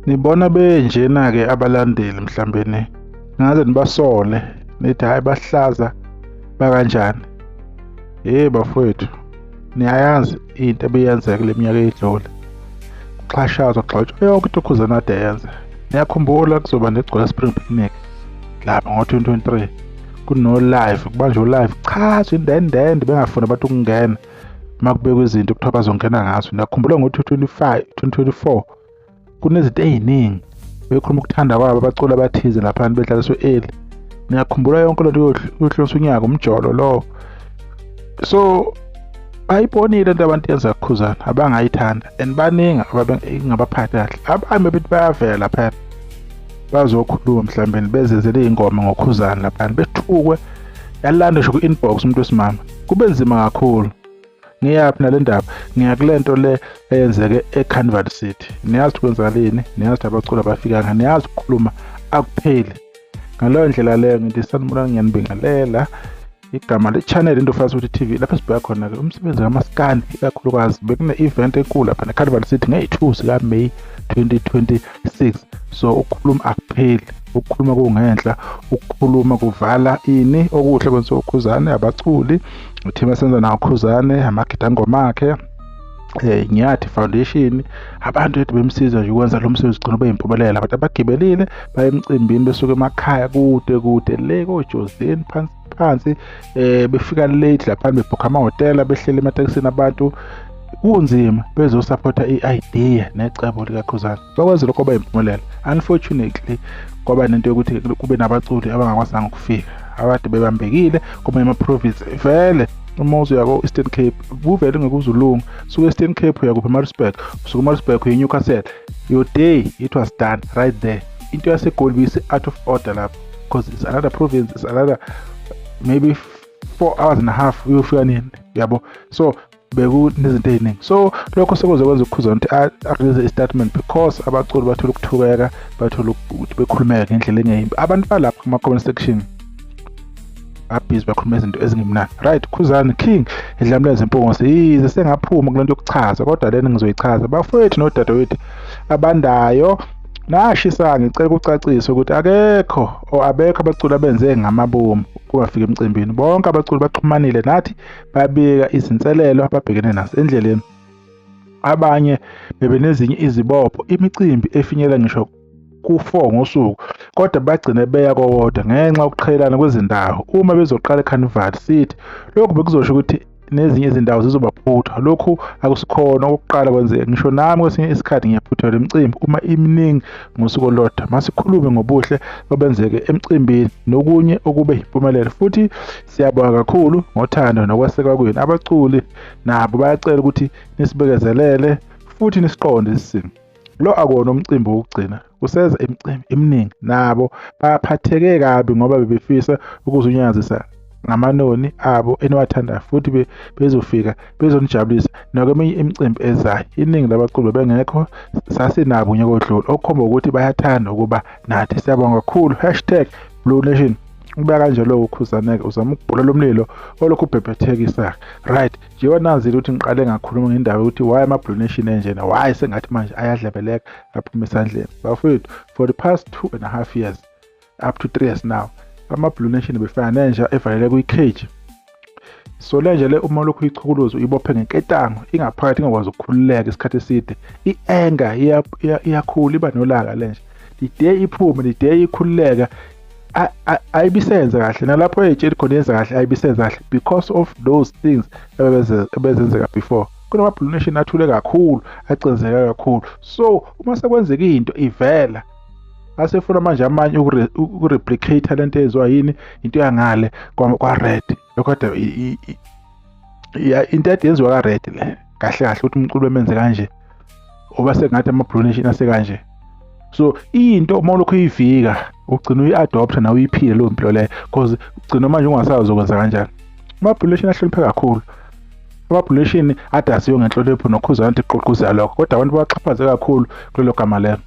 Nibona benjena-ke abalandeli mhlawumbe ngaze nibasole nithi hhayi bahlaza bakanjani. Hey bafowethu, niyayazi into ebeyenzeka kule minyaka eyedlule, kuxhashazwa kugxotshwa yonke into uKhuzani ade yenza. Niyakhumbula kuzoba neGcwele Spring Picnic lapha ngo-2023, kuno-live, kubanjwe u-live, chazwe indendende bengafuni abantu ukungena uma kubekwa izinto kuthiwa bazongena ngazo. Niyakhumbula ngo-2025, 2024 kunezinto ey'ningi bekhuluma ukuthanda kwabo abaculi abathize laphana bedlaliswe early. Niyakhumbula yonke lento yokuhlonisa unyaka, umjolo lowo. So bayibonile into abantu yenza kuKhuzani abangayithanda, and baningi abangabaphathi kahle. Abanye bebethi bayavela laphana bazokhuluma mhlawumbe bezenzele iy'ngoma ngoKhuzani laphana, bethukwe yalanda ngisho ku-inbox umuntu wesimama, kube nzima kakhulu. Ngiyaphi nale ndaba? Ngiya kule nto le eyenzeke eCarnival City. Niyazi ukuthi kwenzakaleni, niyazi ukuthi abaculi abafikanga, niyazi ukukhuluma akupheli. Ngaleyo ndlela leyo ngithi sanibonani, ngiyanibingelela. Igama le-channel into Fast Futhi TV, lapho esibheka khona-ke umsebenzi kamaskandi, ikakhulukazi bekune-event enkulu lapha ne-Carnival City ngeyi-2 zikaMay 2026. So ukukhuluma akupheli, ukukhuluma kungenhla, ukukhuluma kuvala ini okuhle kwenziwa uKhuzani, abaculi, uthima senza nawo uKhuzani, amagidangoma akhe, Nyathi Foundation, abantu ethi bemsiza nje ukwenza lo msebenzi ugcina ube yimpumelelo. Abantu abagibelile baye emcimbini besuka emakhaya kude kude le koJozini phansi phansi, befika late lapha, bebhukha amahhotela, behlele ematekisini, abantu kunzima bezosupporta i-idea necebo likaKhuzani. Bakwazi lokho kwaba yimpumelelo. Unfortunately kwaba nento yokuthi kube nabaculi abangakwazanga ukufika, abade bebambekile kwamanye ama-province. Vele uma uzoya ko-Eastern Cape kuvele ngeke uzulunga, suka e-Eastern Cape uya kuphi? eMaritzburg, usuka eMaritzburg uya eNewcastle. Your day it was done right there. Into yaseGoli bise out of order lapho because it's another province, it's another maybe 4 hours and a half uyofika nini, yabo. So bekunezinto ey'ningi, so lokho sekuze kwenza uKhuzani ukuthi a-release i-statement because abaculi bathola ukuthukeka, bathola ukuthi bekhulumeka ngendlela engeyimbi. Abantu balapha kuma-comment section abhizi bakhuluma izinto ezingemnandi. Right, Khuzani King edlamleza impungose, yize sengaphuma kulento yokuchaza, kodwa lena ngizoyichaza. Bafowethu nodadewethu abandayo nashisa, ngicela ukucacisa ukuthi akekho or abekho abaculi abenze ngamabomu ukungafika emcimbini. Bonke abaculi baxhumanile nathi, babika izinselelo ababhekene nazo endleleni. Abanye bebenezinye izibopho, imicimbi efinyelela ngisho ku-4 ngosuku, kodwa bagcine beya kowodwa ngenxa yokuqhelelana kwezindawo. Uma bezoqala eCarnival City, lokhu bekuzosho ukuthi nezinye izindawo zizobaphuthwa. Lokhu akusikhona okokuqala kwenzeka, ngisho nami kwesinye isikhathi ngiyaphuthelwa imicimbi uma iminingi ngosuku olulodwa. Masikhulume ngobuhle obenzeke emcimbini nokunye okube yimpumelelo, futhi siyabonga kakhulu ngothando nokweseka kwenu. Abaculi nabo bayacela ukuthi nisibekezelele futhi nisiqonde isimo. Lo akuwona umcimbi wokugcina, kuseza imicimbi eminingi. Nabo baphatheke kabi ngoba bebefisa ukuzunyazisa ngamanoni abo eniwathandayo, futhi bezofika bezonijabulisa nakweminye imicimbi ezayo. Iningi labaculi bebengekho sasinabo unyaka odlule, okukhomba ukuthi bayathanda ukuba nathi. Siyabonga kakhulu. #BlueNation. Ubeka kanje lowo uKhuzani-ke, uzama ukubhula lo mlilo olokhu ubhebhethekisa. Right, njengoba nazile ukuthi ngiqale ngakhuluma ngendaba yokuthi why ama-Blue Nation enjena, why sengathi manje ayadlebeleka aphuma esandleni. Bafowethu, for the past 2.5 years, up to 3 years now, ama-Blue Nation befana nenja evalele kwi-cage. So le nje le, uma lokhu uyichukuluza, uyibophe ngenketango, ingaphakathi ingakwazi ukukhululeka isikhathi eside, i-anger iyakhula, iba nolaka le nje. The day iphume, the day ikhululeka, ayibisenza kahle nalapho ey'tsheli khona yenza kahle, ayibisenza kahle because of those things ebezenzeka before. Kunama-Blue Nation athule kakhulu, acenzeka kakhulu. So uma sekwenzeka into ivela, asefuna manje amanye uku-replicate lento eyenziwa yini, into yangale kwa-red. Kodwa into ade yenziwa ka-red le kahle kahle, ukuthi umculo bemenze kanje, oba sengathi ama-Blue Nation asekanje. So into uma ulokhu uyivika, ugcina uyi-adopta nawe, uyiphile leyo mpilo leyo, because ugcina manje ungasazi uzokwenza kanjani. Ama-Blue Nation ahloniphe kakhulu, ama-Blue Nation ade aziwe ngenhlonipho, noKhuzani igqugquzela lokho, kodwa abantu bawaxhaphaze kakhulu kulelo gama lelo.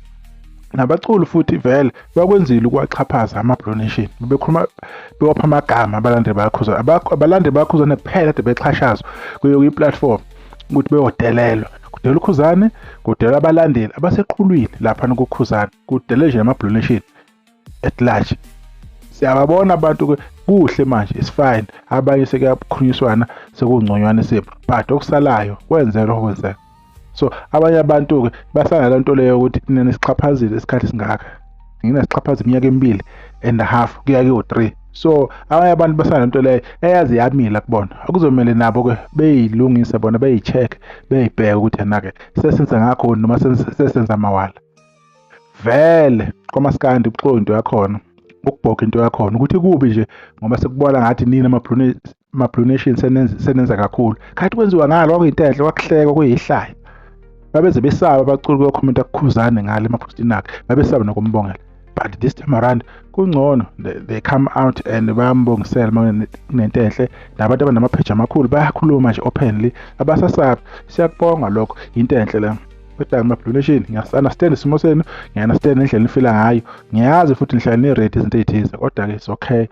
Nabaculi futhi vele bakwenzile ukuwaxhaphaza ama-Blue Nation, bekhuluma bewapha amagama abalandeli bayaKhuzani. Abalandeli bayaKhuzani kuphela kade bexhashazwa kuyo kwi-platform ukuthi beyodelelwa. Kudela uKhuzani, kudela abalandeli abaseqhulwini lapha kuKhuzani, kudele nje ama-Blue Nation at large. Siyababona abantu kuhle manje, it's fine. Abanye sekuyakhulunyiswana, sekungconywana isimo, but okusalayo kwenzeka lokho kwenzeka. So abanye abantu-ke basana nto leyo ukuthi nina nisixhaphazile isikhathi esingaka, nginasixhaphaza iminyaka 2.5 kuya kuyo-3. So abanye abantu basana nto leyo eyazi yamila kubona, okuzomele nabo-ke beyilungise bona, beyi-check, beyibheke ukuthi yena-ke sesenza ngakho noma sesenza mawala. Vele kwamaskandi ubuxoki into yakhona, ukubhoka into yakhona ukuthi kubi nje ngoba sekubona ngathi nina ama-Blue Nation senenza kakhulu, kanti kwenziwa ngalo kwakuyinto enhle, kwakuhlekwa kuyihlaya. Babeze besaba abaculi kuyokhomenta kuKhuzani ngale emaphostini akhe, babesaba nokumbongela. But this time around kungcono, they come out and bayambongisela uma kunento enhle. Nabantu abanamapheji amakhulu bayakhuluma nje openly, abasasabi. Siyakubonga lokho, into enhle leyo. Kodwa ama-Blue Nation, ngiya-understand isimo senu, ngiya-understand indlela enifila ngayo, ngiyazi futhi nihlala ni-ready izinto ey'thize, kodwa-ke it's okay,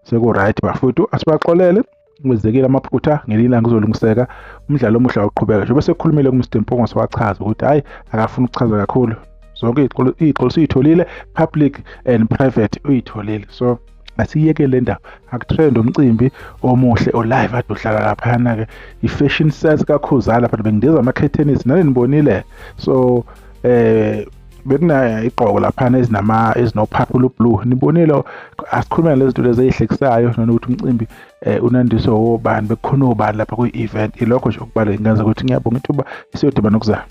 seku-right bafowethu, asibaxolele. Kwenzekile amaphutha, ngelinye ilanga kuzolungiseka. Umdlalo omuhle awuqhubeka. Njengoba sekukhulumile ku-Mr Mpungose, wachaza ukuthi hhayi akafuni ukuchaza kakhulu, zonke iy'xolo uyitholile, public and private uyitholile. So asiyeke le ndaba, akutrend umcimbi omuhle o-live ade uhlala laphayana-ke, i-fashion sense kaKhuzani lapha, bengidiza ama-curtains nani nibonile. So bekuna igqoko laphana ezino-purple blue, nibonile. Asikhulume lezi zinto lezi ey'hlekisayo nanokuthi umcimbi unandiswe obani, bekukhona obani lapha kwi-event. Ilokho nje okubalulekile, ngenza ukuthi ngiyabonga ithuba, siyodibana okuzayo.